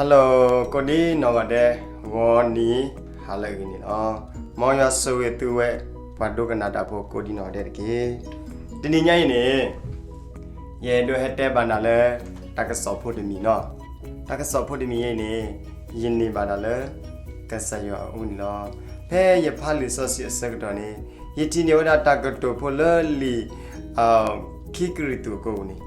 Hello ကိးဒံနီၢ်ဂၤဒဲး, ဂီၤနံၤ ဟါလၢအဂ့ၤန့ၣ်လီၤ. မ်ယွၤဆိၣ်ဂ့ၤသုဝဲ ပှၤဒိကနၣ်တၢ်ဖိကိးဒံနီၢ်ဂၤဒဲးတက့ၢ်. တနံၤညါအံၤန့ၣ် ယအဲၣ်ဒိးဟဲတဲဘၣ်နၤလၢ တၢ်ကစီၣ်ဖိတမံၤနီၤ. တၢ်ကစီၣ်ဖိတမံၤအံၤန့ၣ် ယန့ၢ်ဘၣ်ဒၣ်လၢ ကစၢ်ယွၤအအိၣ်န့ၣ်လီၤ. ဖဲယဖးလံာ်စီဆှံအဆၢကတီၢ်န့ၣ် ယထံၣ်န့ၢ်ဝဲဒၣ်တၢ်ကတိၤဖိလၢလံာ် ခံကရံၣ်သူးအကိာ်ပူၤန့ၣ်,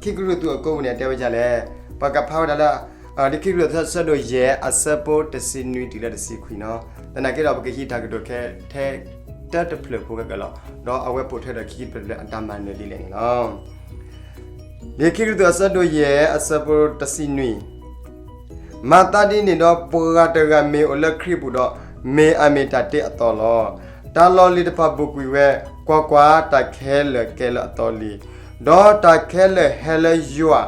ခံကရံၣ်သူးအကိာ်ပူၤန့ၣ် အတဲဝဲဒ်လဲၣ်, ပကဖးဝဲဒၣ်လၢ ခံကရံၣ်သူးအဆၢဒိၣ်ယဲၢ် အဆၢဖိတဆံနွံတုၤလၢတဆံခွံနီၤ. သနာ်က့ဒီး ပကဟံးတၢ်ကတိၤခဲထဲ တၢတဖျၢၣ်ဖိခဲကလီၤ, ဒီးအဝဲပိာ်ထွဲဒီးခံကရံၣ်သူးအတၢ်မၤနၢၤဒ်လဲၣ်န့ၣ်လီၤ. လံာ်ခံကရံၣ်သူးအဆၢဒိၣ်ယဲၢ် အဆၢဖိတဆံနွံ မၤသးဒ်န့ၣ်ဒီး ပှၤတဂၤမ့ၢ်အိၣ်လၢခရံာ်အပူၤဒီး မ့ၢ်အမ့ၢ်တၢ်တ့အသီလီၤ. တၢ်လီၢ်လံၤတဖၣ်ဘိၣ်ကွံာ်ဝဲ, ကွၢ်ကွၢ်, တၢ်ခဲလၢာ်ကဲလၢအသီလံ, ဒီးတၢ်ခဲလၢာ်ဟဲလၢယွၤ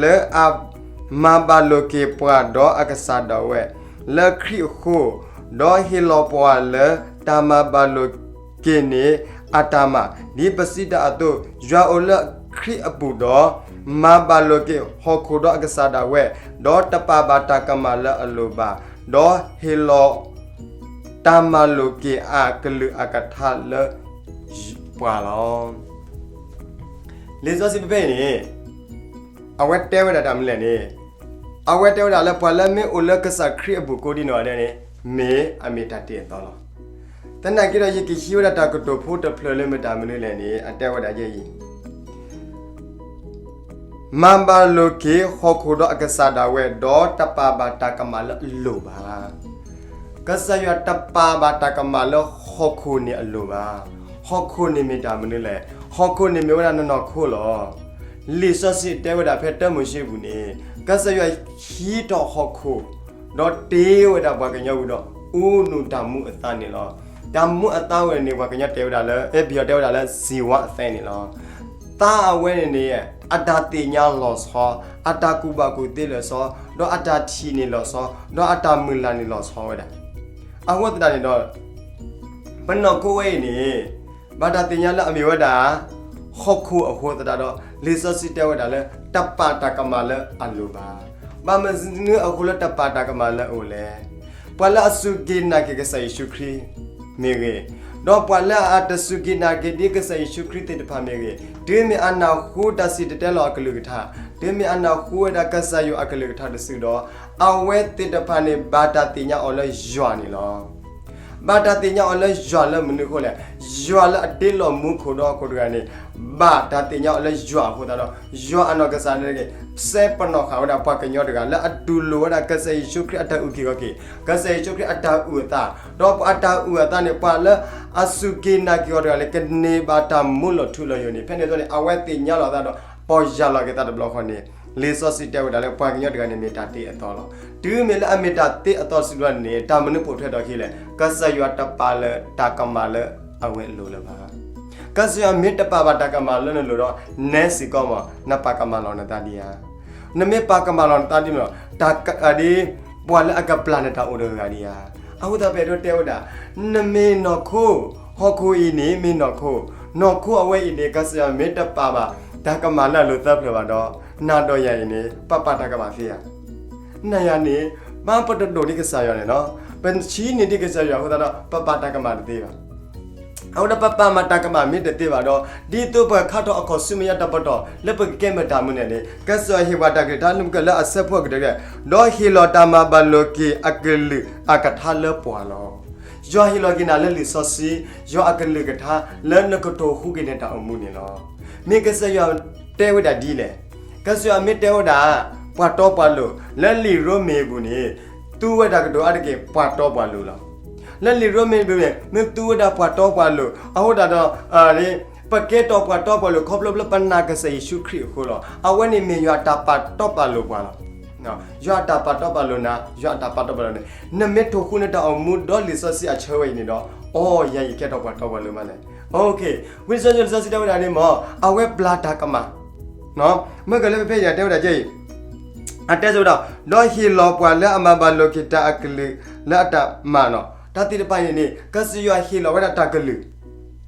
လၢအမၤဘၣ်လိာ်က့ၤပှၤဒီးအကစၢ်ဒၣ်ဝဲ လၢခရံာ်အဃိ, ဒီးဟ့ၣ်လီၤပှၤလၢတၢ်မၤဘၣ်လိာ်က့ၤန့ၣ်အတၢ်မၤ, ဒ်ပစံးတၢ်အသိး, ယွၤအိၣ်လၢခရံာ်အပူၤဒီး မၤဘၣ်လိာ်က့ၤဟီၣ်ခိၣ်ဒီးအကစၢ်ဒၣ်ဝဲ, ဒီးတပာ်ဘၣ်တၢ်ကမၣ်လၢအလိၤဘၣ်, ဒီးဟ့ၣ်လီၤ တၢ်မၤလိာ်က့ၤအကလုၢ်အကထါလၢပှၤလီၤ. လံာ်စီဆှံဖဲဖဲအံၤန့ၣ် အဝဲတဲဝဲဒၣ်တၢ်မနုၤလဲၣ်န့ၣ်, အဝဲတဲဝဲဒၣ်လၢပှၤလၢမ့ၢ်အိၣ်လၢကစၢ်ခရံာ်အပူၤကိးဒံနီၢ်ဂၤဒဲးန့ၣ် မ့ၢ်အမ့ၢ်တၢ်တ့အသီလီၤ. သနာ်က့ဒီး ယကဟံးဝဲဒၣ်တၢ်ကတိၤဖိတဖျၢၣ်လၢမ့ၢ်တၢ်မနုၤလဲၣ်န့ၣ် အတဲဝဲဒၣ်ယဲအံၤ, မၤဘၣ်လိာ်က့ၤဟီၣ်ခိၣ်ဒီးအကစၢ်ဒၣ်ဝဲ, ဒီးတပာ်ဘၣ်တၢ်ကမၣ်လၢအလိၤဘၣ်. ကစၢ်ယွၤတပာ်ဘၣ်တၢ်ကမၣ်လၢဟီၣ်ခိၣ်န့ၣ်အလိၤဘၣ်. ဟီၣ်ခိၣ်န့ၣ်မ့ၢ်တၢ်မနုၤလဲၣ်, ဟီၣ်ခိၣ်န့ၣ်မ့ၢ်ဝဲဒၣ်နနီၢ်ခိလီၤ. လံာ်စီဆှံတဲဝဲဒၣ်ဖဲတၢမိၤၡ့ပူၤန့ၣ်, ကစၢ်ယွၤဟံးထီၣ်ဟီၣ်ခိၣ်, ဒီးတ့ဝဲဒၣ်ပှၤကညီဝံၤဒီး အူနုၢ်တၢ်မူအသါန့ၣ်လီၤ. တၢ်မူအသါဝဲန့ၣ် ပှၤကညီတဲဝဲဒၣ်လၢ အဲ ပယီၤတဲဝဲဒၣ်လၢ ဇီဝအသက်န့ၣ်လီၤ. သးအဝဲန့ၣ်န့ၣ် အတၢ်သ့ၣ်ညါလီၤဆီ, အတၢ်ကူၣ်ဘၣ်ကူၣ်သ့လီၤဆီ, ဒီးအတၢ်ထံၣ်န့ၣ်လီၤဆီ, ဒီးအတၢ်မုၢ်လၢ်န့ၣ်လီၤဆီဝဲဒၣ်. အဃိသတးန့ၣ်ဒီး ပနီၢ်ခိဝဲအံၤန့ၣ် ဘၣ်တၢ်သ့ၣ်ညါလၢအမ့ၢ်ဝဲဒၣ် ဟီၣ်ခိၣ်အဃိသတးဒီး လံာ်စီဆှံတဲဝဲဒၣ်လၢ တပာ်တၢ်ကမၣ်လၢအလိၤဘၣ်. ဘၣ်မနုၤအဃိလၢတပာ်တၢ်ကမၣ်လၢအအိၣ်လဲၣ်. ပှၤလၢအစူၢ်က့ၤနာ်က့ၤကစၢ်ယ့ၣ်ၡူးခရံာ်မ့ၢ်ဂ့ၤ, ဒီးပှၤလၢအတစူၢ်က့ၤနာ်က့ၤဒ်ကစၢ်ယ့ၣ်ၡူးခရံာ်သ့ၣ်တဖၣ်မ့ၢ်ဂ့ၤ, တုၤမ့ၢ်အနၢ်ဟူတၢ်စံၣ်တဲၤတဲလီၤအကလုၢ်ကထါ, တုၤမ့ၢ်အနၢ်ဟူဝဲဒၣ်ကစၢ်ယွၤအကလုၢ်ကထါတစုဒီး အဝဲသ့ၣ်တဖၣ်န့ၣ် ဘၣ်တၢ်သ့ၣ်ညါအီၤလၢယွၤန့ၣ်လီၤ. ဘၣ်တၢ်သ့ၣ်ညါအီၤလၢယွၤလၢမနုၤအဃိလဲၣ်. ယွၤလၢအတ့လီၤမူခိၣ်ဒီးဟီၣ်ခိၣ်တဂၤန့ၣ် ဘၣ်တၢ်သ့ၣ်ညါအီၤလၢယွၤအဃိသတးဒီး ယွၤအနီၢ်ကစၢ်န့ၣ် စဲပနီၣ်ဃာ်ဝဲဒၣ်ပှၤကညီတဂၤ လၢအတူၢ်လိာ်ဝဲဒၣ်ကစၢ်ယ့ၣ်ၡူးခရံာ်အတၢ်အုၣ်က့ၤခီၣ်က့ၤ, ကစၢ်ယ့ၣ်ၡူးခရံာ်အတၢ်အုၣ်အသး, ဒီးပှၤအတၢ်အုၣ်အသးန့ၣ် ပှၤလၢအစူၢ်က့ၤနာ်က့ၤအီၤတဂၤန့ၣ် ကန့ၢ်ဘၣ်တၢ်မူလီၤထူလီၤယိာ်န့ၣ် ဖဲန့ၣ်အသိးန့ၣ် အဝဲသ့ၣ်ညါလီၤအသးဒီး ပီၢ်ယၢ်လီၤက့ၤသးတဘျီဃီန့ၣ် လံာ်စီဆှံတဲဝဲဒၣ်လၢပှၤကညီတဂၤန့ၣ် မ့ၢ်တၢ်တ့အသီလီၤ. တုၤမ့ၢ်လၢအမ့ၢ်တၢ်တ့အသီတစုဘျီန့ၣ် တၢ်မနုၤပိာ်ထွဲထီၣ်အခံလဲၣ်. ကစၢ်ယွၤတပာ်လၢတၢ်ကမၣ်လၢအဝဲအလိၤလၢၤဘၣ်. ကစၢ်ယွၤမ့ၢ်တပာ်ဘၣ်တၢ်ကမၣ်လၢနလိၤဒီး နဲစ့ၢ်ကီးမး နပာ်ကမၣ်လီၤနသးဒံးဧါ. နမ့ၢ်ပာ်ကမၣ်လီၤနသးဒံးမး တၢ်ဒ် ပှၤလၢအကပျၢ်နတၢ်အိၣ်တဂၤဂၤဒံးဧါ. အဃိသတး ပအဲၣ်ဒိးတဲဝဲဒၣ် နမ့ၢ်နီၢ်ခိ, ဟီၣ်ခိၣ်အံၤန့ၣ်မ့ၢ်နီၢ်ခိ, နီၢ်ခိအဝဲအံၤန့ၣ် ကစၢ်ယွၤမ့ၢ်တပာ်ဘၣ် တၢ်ကမၣ်လၢအလိၤသၢဖျၢၣ်ဘၣ်ဒီး နၤဒီးယၤအံၤန့ၣ် ပပာ်တၢ်ကမၣ်သ့ဧါ. နၤယၤန့ၣ် ဘၣ်ပတဒိၣ်ဒ်ကစၢ်ယွၤန့ၣ်လီၤ. ပဆံးန့ၢ်ဒ်ကစၢ်ယွၤအဃိသတးဒီး ပပာ်တၢ်ကမၣ်တသ့ဘၣ်. အဃိဒီးပပာ်မၤတၢ်ကမၣ်မ့ၢ်တသ့ဘၣ်ဒီး ဒ်သိးပှၤခါထီၣ်အခီၣ်ဆူမဲာ်ညါတၢ်ပတီၢ် လၢပကကဲမတၤမနုၤလဲၣ်န့ၣ် ကစၢ်ယွၤဟ့ၣ်ပှၤတၢ်ကလုၢ်ကထါ လၢမူကလၢအဆၢဖိအကတၢၢ် ဒီးဟ့ၣ်လီၤတၢ်မၤဘၣ်လိာ်က့ၤအကလုၢ်အကထါလၢပှၤလီၤ. ယွၤဟ့ၣ်လီၤက့ၤနၤလၢလံာ်စီဆှံ, ယွၤအကလုၢ်ကထါ လၢနကထိၣ်ဟူးက့ၤနတၢ်အိၣ်မူန့ၣ်လီၤ. မ့ၢ်ကစၢ်ယွၤတဲဝဲဒၣ်ဒ်လဲၣ်. ကစၢ်ယွၤမ့ၢ်တဲဝဲဒၣ် ပှၤတီပှၤလိၤ လၢလံာ်ရိမ့ၤအပူၤန့ၣ် သူဝဲဒၣ်ကတိၤအါတက့ၢ် ပှၤတီပှၤလိၤလီၤ. လၢလံာ်ရိမ့ၤတဘ့ၣ်န့ၣ် မ့ၢ်သူဝဲဒၣ်ပှၤတီပှၤလိၤ အဃိသတးဒီး ပကဲထီၣ်ပှၤတီပှၤလိၤ ခီဖျိလၢပနာ်ကစၢ်ယ့ၣ်ၡူးခရံာ်အဃိလီၤ. အဝဲန့ၣ်မ့ၢ်ယွၤအတၢ်ပာ်တီပာ်လိၤပှၤလီၤ. ယွၤအတၢ်ပာ်တီပာ်လိၤနၤ, ယွၤအတၢ်ပာ်တီပာ်လိၤန့ၣ် နမ့ၢ်ထိၣ်ဃူနတၢ်အိၣ်မူဒီးလံာ်စီဆှံအဆၢဝဲအံၤန့ၣ်ဒီး အိ ယၤအံၤကဲထီၣ်ပှၤတီပှၤလိၤမးလဲၣ်. ဝံသးစူၤလံာ်စီဆှံတဲဝဲဒၣ်န့ၣ်မ့ၢ် အဝဲပျၢ်တၢ်ကမၣ် မ့ၢ်ကလၢဖဲဖဲအံၤတဲဝဲဒၣ်ကဲအံၤ အတဲဆိဒီး ဒီးဟ့ၣ်လီၤပှၤလၢအမၤဘၣ်လိာ်က့ၤတၢ်အကလုၢ်လၢအတၢ်မၤနီၤ တၢ်သ့ၣ်တဖၣ်အံၤန့ၣ် ကစၢ်ယွၤဟ့ၣ်လီၤဝဲဒၣ်တၢ်ကလုၢ်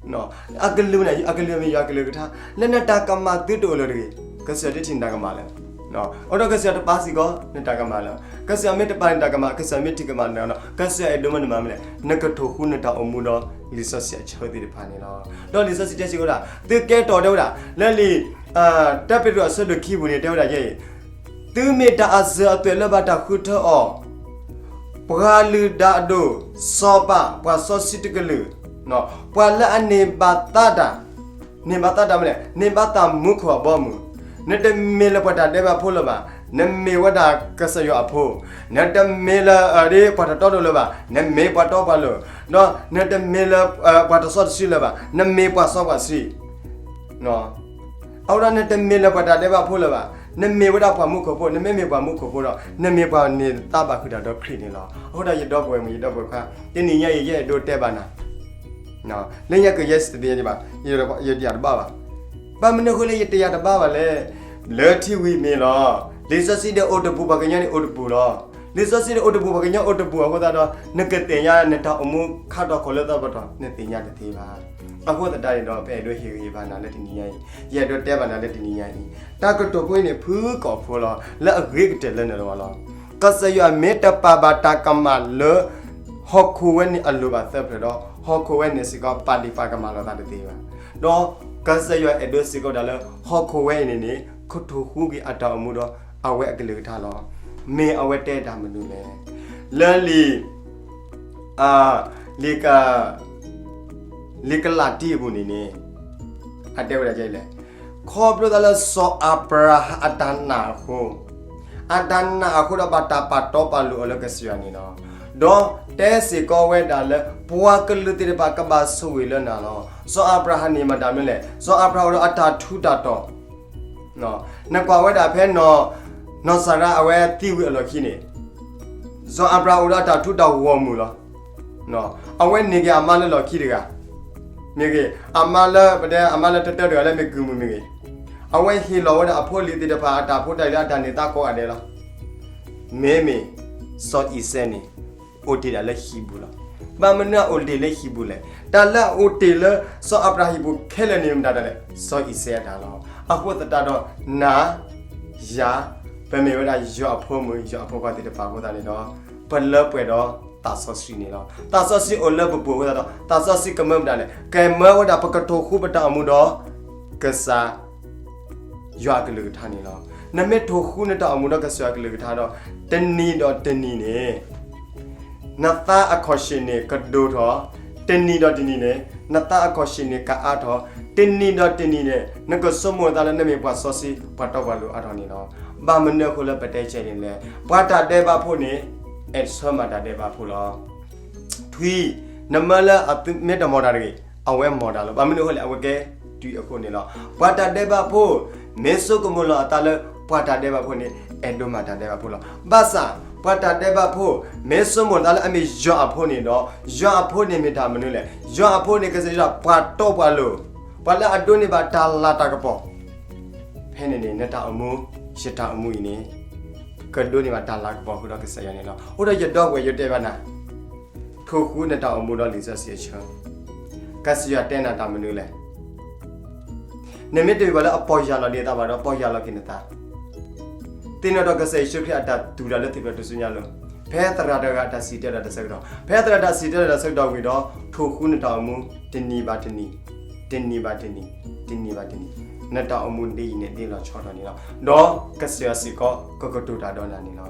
အကလုၢ်န့ၣ် အကလုၢ်မ့ၢ်ယွၤအကလုၢ်ကထါ လၢနတၢ်ကမၣ်သုတအိၣ်လၢၤတဂ့ၤ ကစၢ်ယွၤတထံၣ်နတၢ်ကမၣ်လၢၤ အဃိဒီးကစၢ်ယွၤတပာ်စ့ၢ်ကီးနတၢ်ကမၣ်လၢၤ, ကစၢ်ယွၤမ့ၢ်တပာ်နတၢ်ကမၣ် ကစၢ်ယွၤမ့ၢ်ထံၣ်ကမၣ်နတၢ်ကမၣ် ကစၢ်ယွၤအဲၣ်ဒိးမ့ၢ်နမၤမနုၤလဲၣ်, နကထိၣ်ဃူနတၢ်အိၣ်မူဒီးလံာ်စီဆှံအဆၢသ့ၣ်တဖၣ်န့ၣ်လီၤ. ဒီးလံာ်စီဆှံတဲစ့ၢ်ကီးဝဲဒၣ် သုကဲထီၣ်တဲဝဲဒၣ် လၢလံာ် တၢပ့းတရူးအဆၢဒိၣ်ခံပူၤန့ၣ် တဲဝဲဒၣ်ယဲအံၤ, သုမ့ၢ်တၢ်အစၢၤအသွဲၣ်လၢဘၣ်တၢ်ဃုထၢအီၤ ပှၤလုၢ်တၢ်အဒိၣ်, စီၤပၤ, ပှၤစီဆှံတကလုာ်, ပှၤလၢအန့ၢ်ဘၣ်သါတၢ်, န့ၢ်ဘၣ်သါတၢ်မနုၤလဲၣ်, န့ၢ်ဘၣ်သါမူခိၣ်အဘီအမုၢ်, နတမ့ၢ်လၢပှၤတၢ်ဒဲးဘးဖိလၢၤဘၣ်, နမ့ၢ်ဝဲဒၣ်ကစၢ်ယွၤအဖိ, နတမ့ၢ်လၢ ပှၤတတီတလိၤလၢၤဘၣ်, နမ့ၢ်ပှၤတီပှၤလိၤ, ဒီးနတမ့ၢ်လၢ ပှၤတစီတဆှံလၢၤဘၣ်, နမ့ၢ်ပှၤစီပှၤဆှံ အဃိဒီးနတမ့ၢ်လၢပှၤတၢ်ဒဲးဘးဖိလၢၤဘၣ်, နမ့ၢ်ဝဲဒၣ်ပှၤမူခိၣ်ဖိ, နမ့မ့ၢ်ပှၤမူခိၣ်ဖိဒီး နမ့ၢ်ပှၤန့ၢ်သါဘၣ်ဃုာ်တၢ်ဒီးခရံာ်န့ၣ်လီၤ. အဃိဒီးယဒီပုၢ်ဝဲၢ်မုၣ် ယဒီပုၢ်ဝဲၢ်ခွါ, တနံၤညါအံၤ ယအဲၣ်ဒိးတဲဘၣ်နၤ, လၢညါက့ၤယဲစတသ့ယဘၣ်, ယတယၤတဘၣ်ဘၣ်. ဘၣ်မနုၤအဃိလၢယတယၤတဘၣ်ဘၣ်လဲၣ်, လၢထံဝံၤမ့ၢ်လီၤ. လံာ်စီဆှံဒၣ်အိၣ်တပူၤ ပှၤကညီန့ၣ်အိၣ်တပူၤလီၤ. လံာ်စီဆှံဒၣ်အိၣ်တပူၤ ပှၤကညီအိၣ်တပူၤအဃိသတးဒီး နကသ့ၣ်ညါနတၢ်အိၣ်မူခါထီၣ်ခီၣ်လၢသီပတီၢ် နသ့ၣ်ညါတသ့ဘၣ်. အဃိသတးန့ၣ်ဒီး ပအဲၣ်ဒိးဟ့ၣ်ဂံၢ်ဟ့ၣ်ဘါနၤလၢတနံၤညါအံၤ, ယအဲၣ်ဒိးတဲဘၣ်နၤလၢတနံၤညါအံၤ, တၢ်ကတိၤဖိအံၤန့ၣ် ဖုကိာ်ဖိလီၤ, လၢအဂ့ၤကတၢၢ်လၢနလီၤလီၤ. ကစၢ်ယွၤမ့ၢ်တပာ်ဘၣ်တၢ်ကမၣ်လၢ ဟီၣ်ခိၣ်ဝဲန့ၣ်အလိၤဘၣ်သၢဖျၢၣ်ဒီး ဟီၣ်ခိၣ်ဝဲန့ၣ်စ့ၢ်ကီး ပာ်ဒံးပာ်ကမၣ်လိာ်သးတသ့ဘၣ်. ဒီးကစၢ်ယွၤအဲၣ်ဒိးစ့ၢ်ကီးဒၣ်လၢ ဟီၣ်ခိၣ်ဝဲအံၤန့ၣ်န့ၣ် ကထိၣ်ဃူက့ၤအတၢ်အိၣ်မူဒီး အဝဲအကလုၢ်ကထါလီၤ. မ့ၢ်အဝဲတဲတၢ်မနုၤလဲၣ်. လၢလံာ် လံာ် လံာ်ကလၤတံအပူၤန့ၣ်န့ၣ် အတဲဝဲဒၣ်ဒ်လဲၣ်, ခီဖျိသးလၢစီၤအၤဘြၤဟၣ်အတၢ်နာ်အဃိ, အတၢ်နာ်အဃိဒီးဘၣ်တၢ်ပာ်တီပာ်လိၤအီၤလၢကစၢ်ယွၤန့ၣ်လီၤ. ဒီးတဲစ့ၢ်ကီးဝဲဒၣ်လၢ ပှၤကလုာ်သ့ၣ်တဖၣ်ကဘၣ်ဆိၣ်ဂ့ၤလၢနၤလီၤ. စီၤအၤဘြၤဟၣ်န့ၣ်မတၤမနုၤလဲၣ်, စီၤအၤဘြၤဟၣ်အိၣ်ဒီးအတၢ်ထူးတၢ်တီၤ နကွၢ်ဝဲဒၣ်ဖဲ နီၢ်စၤရါအဝဲသံဝံၤအလီၢ်ခံန့ၣ်, စီၤအၤဘြၤဟၣ်အိၣ်ဒီးအတၢ်ထူးတၢ်ဂီၤမုၢ်လီၤ. အဝဲန့ၢ်က့ၤအမါလၢလီၢ်ခံတဂၤ, မ့ၢ်ဂ့ၤ, အမါလၢပတဲ အမါလၢတတၢတဂၤလၢမ့ၢ်ကုၢ်မုၢ်မ့ၢ်ဂ့ၤ, အဝဲဟ့ၣ်လီၤဝဲဒၣ်အဖိအလံၤသ့ၣ်တဖၣ်အတၢ်ဖိတၢ်လံၤလၢအတၢ်န့ၢ်သါကိးဂၤဒဲးလီၤ. မ့မ့ၢ် စီၤအံၤစဲးန့ၣ် အိၣ်တ့ၢ်ဒၣ်လၢဟံၣ်ပူၤလီၤ. ဘၣ်မနုၤအအိၣ်တ့ၢ်လၢဟံၣ်ပူၤလဲၣ်. တၢ်လၢအအိၣ်တ့ၢ်လၢစီၤအၤဘြၤဟၣ်ဟံၣ်ပူၤခဲလၢာ်န့ၣ်မတၤဒၣ်လဲၣ်, စီၤအံၤစဲးအတၢ်လီၤ. အဃိသတးဒီး နၤ ယၤ ပမ့ၢ်ဝဲဒၣ်ယွၤအဖိမုၣ် ယွၤအဖိခွါသ့ၣ်တဖၣ်အဃိသတးန့ၣ်ဒီး ပလၢပှဲၤဒီးသးစီဆှံန့ၣ်လီၤ. သးစီဆှံအိၣ်လၢပပူၤအဃိသတးဒီး သးစီဆှံကမၢမတၤလဲၣ်, ကမၢဝဲဒၣ်ပကထိၣ်ဃူပတၢ်အိၣ်မူဒီး ကစၢ် ယွၤအကလုၢ်ကထါန့ၣ်လီၤ. နမ့ၢ်ထိၣ်ဃူနတၢ်အိၣ်မူဒီးကစၢ်ယွၤအကလုၢ်ကထါဒီး တနံၤဒီးတနံၤန့ၣ် နသးအခီၣ်ဆ့ၣ်န့ၣ်ကဒိၣ်ထီၣ်, တနံၤဒီးတနံၤန့ၣ် နသးအခီၣ်ဆ့ၣ်န့ၣ်ကအါထီၣ်, တနံၤဒီးတနံၤန့ၣ် နကဆိကမိၣ်သးလၢနမ့ၢ်ပှၤစီဆှံ ပှၤတီပှၤလိၤအါထီၣ်န့ၣ်လီၤ. ဘၣ်မနုၤအဃိလၢပတဲကဲန့ၣ်လဲၣ်, ပှၤတၢ်ဒဲးဘးဖိန့ၣ် အဲၣ်ဆၢမၤတၢ်ဒဲးဘးဖိလီၤ. ထွံၣ်, နမၢလၢအမ့ၢ်တမၤတၢ်တဂ့ၤ, အဝဲမၤတၢ်လီၤ. ဘၣ်မနုၤအဃိလဲၣ်, အဝဲကဲထွံၣ်အဃိန့ၣ်လီၤ. ပှၤတၢ်ဒဲးဘးဖိ မ့ၢ်ဆိကမိၣ်လီၤအသးလၢ ပှၤတၢ်ဒဲးဘးဖိန့ၣ် အဲၣ်ဒိးမၤတၢ်ဒဲးဘးဖိလီၤ. ဘၣ်ဆၣ် ပှၤတၢ်ဒဲးဘးဖိ မ့ၢ်ဆိကမိၣ်လီၤအသးလၢအမ့ၢ်ယွၤအဖိန့ၣ်ဒီး ယွၤအဖိန့ၣ်မ့ၢ်တၢ်မနုၤလဲၣ်. ယွၤအဖိန့ၣ် ကစၢ်ယွၤပှၤတီပှၤလိၤ, ပှၤလၢအဒိးန့ၢ်ဘၣ်တၢ်လၤတၢ်ကပီၤ ဖဲန့ၣ်န့ၣ် နတၢ်အိၣ်မူ ယတၢ်အိၣ်မူအံၤန့ၣ် ကဒိးန့ၢ်ဘၣ်တၢ်လၤကပီၤဃုာ်ဒီးကစၢ်ယွၤန့ၣ်လီၤ. အဃိဒီးယဒီပုၢ်ဝဲၢ် ယတဲဘၣ်နၤ, ထိၣ်ဃူနတၢ်အိၣ်မူဒီးလံာ်စီဆှံအဆၢ, ကစၢ်ယွၤတဲနၤတၢ်မနုၤလဲၣ်. နမ့ၢ်တမ့ၢ်ပှၤလၢအပီၢ်ယၢ်လီၤဒံးအသးဘၣ်ဒီး ပီၢ်ယၢ်လီၤက့ၤနသး, သ့ၣ်နီၣ်ဒီးကစၢ်ယ့ၣ်ၡူးခရံာ်အတၢ်သူၣ်တၢ်လၢသ့ၣ်ဖျၢၣ်ထူၣ်စုညါလိၤ, ဖဲသရၣ်တဂၤအတၢ်စံၣ်တဲၤတဲလီၤတၢ်ဆၢကတီၢ်, ဖဲသရၣ်တၢ်စံၣ်တဲၤတဲလီၤတၢ်ဆၢကတီၢ်ဝံၤဒီး ထိၣ်ဃူနတၢ်အိၣ်မူ တနံၤဘၣ်တနံၤ, တနံၤဘၣ်တနံၤ, တနံၤဘၣ်တနံၤ, နတၢ်အိၣ်မူဒ်အံၤန့ၣ် ဒ်လီၤဆီထီၣ်န့ၣ်လီၤ. ဒီးကစၢ်ယွၤစ့ၢ်ကီး ကကတိၤတၢ်ဒီးနၤန့ၣ်လီၤ.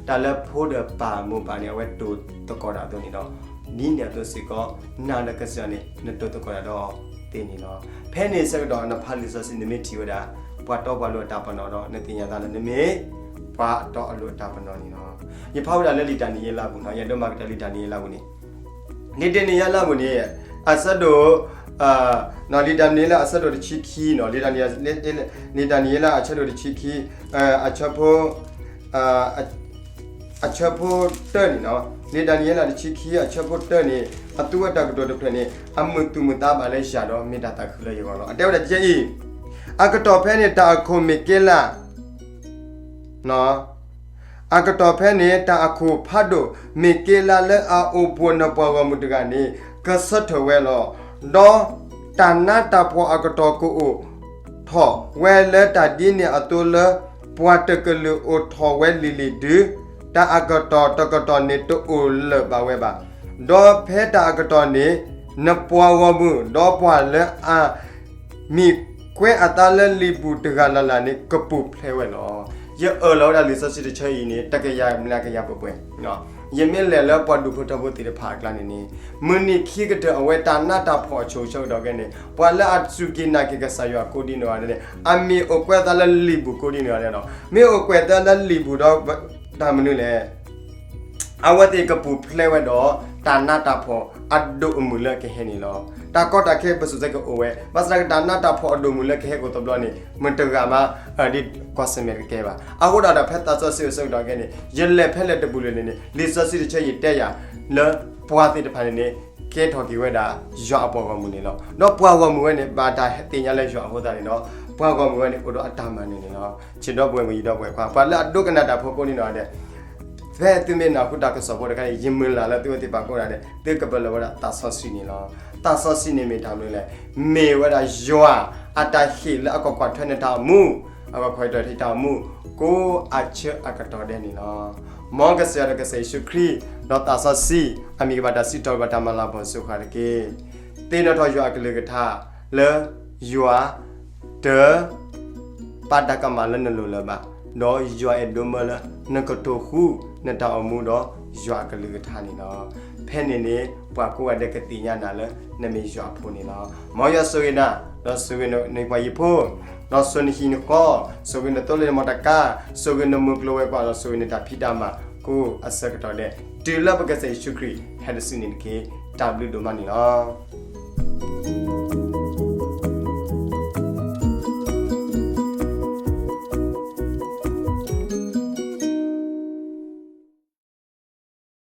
တၢ်လၢဖိဒီးပၢ်မိၢ်ပၢ်န့ၣ် အဝဲတိၤသကိးတၢ်အသိးန့ၣ်ဒီး ဒ်န့ၣ်အသိးစ့ၢ်ကီး နၤဒီးကစၢ်ယွၤန့ၣ် နတိၤသကိးတၢ်ဒီးသ့န့ၣ်လီၤ. ဖဲန့ၣ်ဆၢကတီၢ် နဖးလံာ်စီဆှံ နမ့ၢ်ထံၣ်ဝဲဒၣ် ပှၤတီပှၤလိၤအတၢ်ပနီၣ်ဒီး နသ့ၣ်ညါသးလၢနမ့ၢ် ပှၤတီအလိၤအတၢ်ပနီၣ်န့ၣ်လီၤ. ယဖးဝဲဒၣ်လၢလံာ်ဒၤနံးယ့လးအပူၤန့ၣ်, ယအဲၣ်ဒိးမၤကတၢၢ်လံာ်ဒၤနံးယ့လးအပူၤန့ၣ်, လံာ်ဒၤနံးယ့လးအပူၤန့ၣ် အဆၢဒိၣ် လံာ်ဒၤနံးယ့လးအဆၢဒိၣ်တဆံခံန့ၣ်, လံာ်ဒၤနံးယ့လးအဆၢဒိၣ်တဆံခံ အဆၢဖိ အဆၢဖိတၢန့ၣ်, လံာ်ဒၤနံးယ့လးတဆံခံ အဆၢဖိတၢန့ၣ် အသူဝဲတၢ်ကတိၤတဖျၢၣ်န့ၣ် အမုာ်သူၣ်မုာ်သးဘၣ်လၢယၤဒီး မ့ၢ်တၢ်သးခုလၢယဂီၢ်လီၤ. အတဲဝဲဒၣ်ဒ်အံၤ, အကတီၢ်ဖဲန့ၣ် တၢ်အခိၣ်မ့ၢ်က့လး အကတီၢ်ဖဲန့ၣ် တၢ်အခိၣ်ဖးဒိၣ် မ့ၢ်က့လးလၢအအိၣ်ပိာ်နပှၤဂီၢ်မုၢ်တဂၤန့ၣ် ကဆၢထၢၣ်ဝဲလီၤ. ဒီးတၢ်နးတၢ်ဖှီၣ်အကတီၢ်ကအိၣ်ထီၣ်ဝဲလၢတၢ်ဒ်န့ၣ်အသိးလၢ ပှၤတကလုာ်အိၣ်ထီၣ်ဝဲလံၤလံၤဒုး, တၢ်အကတီၢ်တကတီၢ်န့ၣ်တအိၣ်လၢၤဘၣ်ဝဲဘၣ်. ဒီးဖဲတၢ်အကတီၢ်န့ၣ် နပှၤဂီၢ်မုၢ် ဒီးပှၤလၢအ မ့ၢ်ကွဲးအသးလၢလံာ်ပူၤတဂၤလၢ်လၢ်န့ၣ် ကပူၤဖျဲးဝဲလီၤ. ယအၢၣ်လီၤဝဲဒၣ်လံာ်စီဆှံတဆၢအံၤန့ၣ် တကယၤမျးကယၤပှဲၤပှဲၤ, ယမ့ၢ်လဲၤလၢပှၤဒူၣ်ဖိထၢဖိသ့ၣ်တဖၣ်အကျါန့ၣ်န့ၣ် မုၢ်နံၤခံကတၢၢ်အဝဲတၢ်နးတၢ်ဖှီၣ်အဆိးဆၢကတီၢ်ခဲအံၤန့ၣ် ပှၤလၢအစူၢ်က့ၤနာ်က့ၤကစၢ်ယွၤကိးဒ်နီၢ်ဂၤဒဲးန့ၣ် အမ့ၢ်အိၣ်ကွဲးသးလၢလံာ်ပူၤကိးဒ်နီၢ်ဂၤဒဲးဒီး မ့ၢ်အိၣ်ကွဲးသးလၢလံာ်ပူၤဒီး တၢ်မနုၤလဲၣ် အဝဲသ့ၣ်ကပူၤဖျဲးဝဲဒီး တၢ်နးတၢ်ဖှီၣ်အဒိၣ်အမုၢ်လၢကဟဲန့ၣ်လီၤ. တၢ်ကီတၢ်ခဲပစိာ်စဲကအိၣ်ဝဲ ဘၣ်ဆၣ်သနာ်က့တၢ်နးတၢ်ဖှီၣ်အဒိၣ်မုၢ်လၢကဟဲအိၣ်တဘျီန့ၣ် မတၤတဂၤမး ဒ်ကွၢ်ဆၢၣ်မဲာ်တကဲဘၣ်. အဃိဒီးဒီးဖဲသးစီဆှံအိၣ်ဆၢကတီၢ်ခဲအံၤန့ၣ် ယလဲၤဖဲလဲၣ်တပူၤလၢာ်န့ၣ်န့ၣ် လံာ်စီဆှံတဆၢအံၤတဲယၤ လၢပှၤသ့ၣ်တဖၣ်န့ၣ်န့ၣ် ကဲထီၣ်က့ၤဝဲဒၣ် ယွၤအပှၤဂီၢ်မုၢ်န့ၣ်လီၤ. ဒီးပှၤဂီၢ်မုၢ်ဝဲန့ၣ် ဘၣ်တၢ်သ့ၣ်ညါလၢယွၤအဃိသတးန့ၣ်ဒီး ပှၤဂီၢ်မုၢ်ဝဲန့ၣ် အိၣ်ဒီးအတၢ်မၤနၢၤန့ၣ်လီၤ. ဆံးဒီပုၢ်ဝဲၢ်မုၣ် ယဒီပုၢ်ဝဲၢ်ခွါ ပှၤလၢအဒိကနၣ်တၢ်ဖိကိးဒ်နီၢ်ဂၤဒဲး ဖဲသုမ့ၢ်နၢ်ဟူတၢ်ကစီၣ်ဖိတခါန့ၣ် ယမုၢ်လၢ်လၢသုဝဲသ့ၣ်တဖၣ်ကိးဂၤဒဲး သုကပလၢၢ်ဝဲဒၣ်သးစီဆှံန့ၣ်လီၤ. သးစီဆှံန့ၣ်မ့ၢ်တၢ်မနုၤလဲၣ်. မ့ၢ်ဝဲဒၣ်ယွၤအတၢ်ဟ့ၣ်လၢအကကွၢ်ထွဲနတၢ်အိၣ်မူ, အကကွၢ်ထွဲနတၢ်အိၣ်မူ ကိးအဆၢအကတီၢ်ဒဲးန့ၣ်လီၤ. မ်ကစၢ်ယွၤဒီးကစၢ်ယ့ၣ်ၡူးခရံာ် ဒီးသးစီဆှံ အမံၤကဘၣ်တၢ်စံးထီၣ်ဘၣ်တၢ်မၤလၤကပီၤစိၤဃာ်တက့ၢ်. သ့ၣ်နီၣ်ထီၣ်ယွၤအကလုၢ်ကထါ လၢယွၤ တ ပာ်တၢ်ကမၣ်လၢနလိၤလၢၤဘၣ်, ဒီးယွၤအဲၣ်ဒိးမၢလၢ နကတိၤဃုနတၢ်အိၣ်မူဒီးယွၤအကလုၢ်ကထါန့ၣ်လီၤ. ဖဲန့ၣ်န့ၣ် ပှၤကိးဂၤဒဲးကသ့ၣ်ညါနၤလၢ နမ့ၢ်ယွၤအဖိန့ၣ်လီၤ. မ်ယွၤဆိၣ်ဂ့ၤနၤ, ဒီးဆိၣ်ဂ့ၤနပှၤဟံၣ်ဖိ, ဒီးဆိၣ်ဂ့ၤနဟံၣ်နဃီ, ဆိၣ်ဂ့ၤနသိလ့ၣ်နမီၢ်တၢ်ကါ, ဆိၣ်ဂ့ၤနမုၢ်ကျိၤဝဲၤကွာ် ဒီးဆိၣ်ဂ့ၤနတၢ်ဖံးတၢ်မၤ ကိးအဆၢကတီၢ်ဒဲး တုၤလၢပကစၢ်ယ့ၣ်ၡူးခရံာ်ဟဲတစုန့ၣ်တက့ၢ်. တၢ်ဘျုးဒိၣ်မးန့ၣ်လီၤ.